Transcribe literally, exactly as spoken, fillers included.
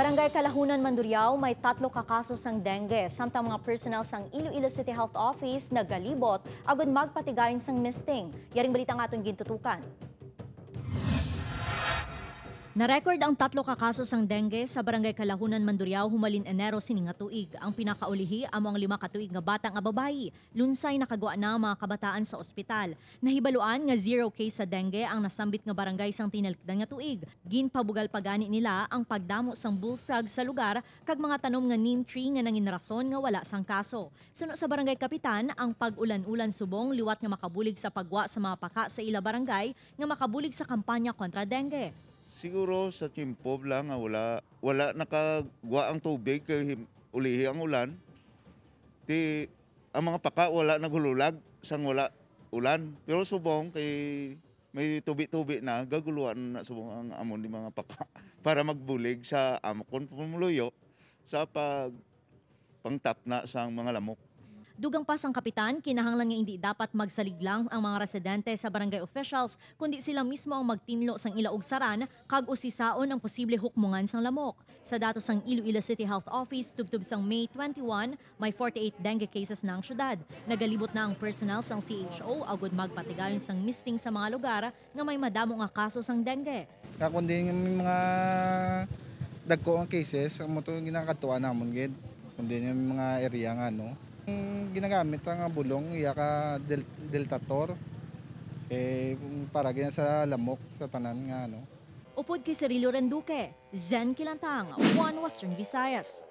Barangay Kalahunan, Mandurriao, may tatlo ka kaso sang dengue, samtang mga personnel sang Iloilo City Health Office nagalibot agud magpatigayon sang misting. Yaring balita ang aton gintutukan. Na-record ang tatlo ka kaso sang dengue sa Barangay Kalahunan, Mandurriao, humalin Enero sini nga tuig. Ang pinakaulihi amo ang lima ka tuig nga bata nga babayi. Lunsay nakagwa na ang mga kabataan sa ospital. Nahibaluan nga zero case sa dengue ang nasambit nga barangay sang tinalikdan nga tuig. Ginpabugal pa gani nila ang pagdamo sang bullfrog sa lugar kag mga tanom nga neem tree nga nangin rason nga wala sang kaso. Suno sa barangay kapitan, ang pag-ulan-ulan subong liwat nga makabulig sa paggwa sa mga paka sa ila barangay nga makabulig sa kampanya kontra dengue. Siguro sa tiyempo lang nga wala, wala nakagwa ang tubig kay him-, ulihi ang ulan. Ti, ang mga paka wala naghululag sang wala ulan. Pero subong kay may tubi-tubi na, gaguluan na subong ang amon ni mga paka para magbulig sa amo kon pumuluyo sa pag pangtapna sang mga lamok. Dugang pa sang kapitan, kinahanglan nga indi dapat magsalig lang ang mga residente sa barangay officials, kundi sila mismo ang magtinlo sang ila ugsaran kag usisaon ang posible hukmongan sang lamok. Sa datos sang Iloilo City Health Office, tubtob sang May twenty-one, may forty-eight dengue cases na ang syudad. Nagalibot na ang personnel sang C H O agud magpatigayon sang misting sa mga lugar nga may madamo nga kaso sang dengue. Kag kon diin may mga dagko nga cases, amo to ginakadtuan namon gid. Kon diin may mga area nga ano, ang ginagamit pa nga bulong iya ka del-, Deltator, eh, para gid sa lamok sa tanan nga ano. Upod kay Cirilo Renduque, Zen Kilantang, One Western Visayas.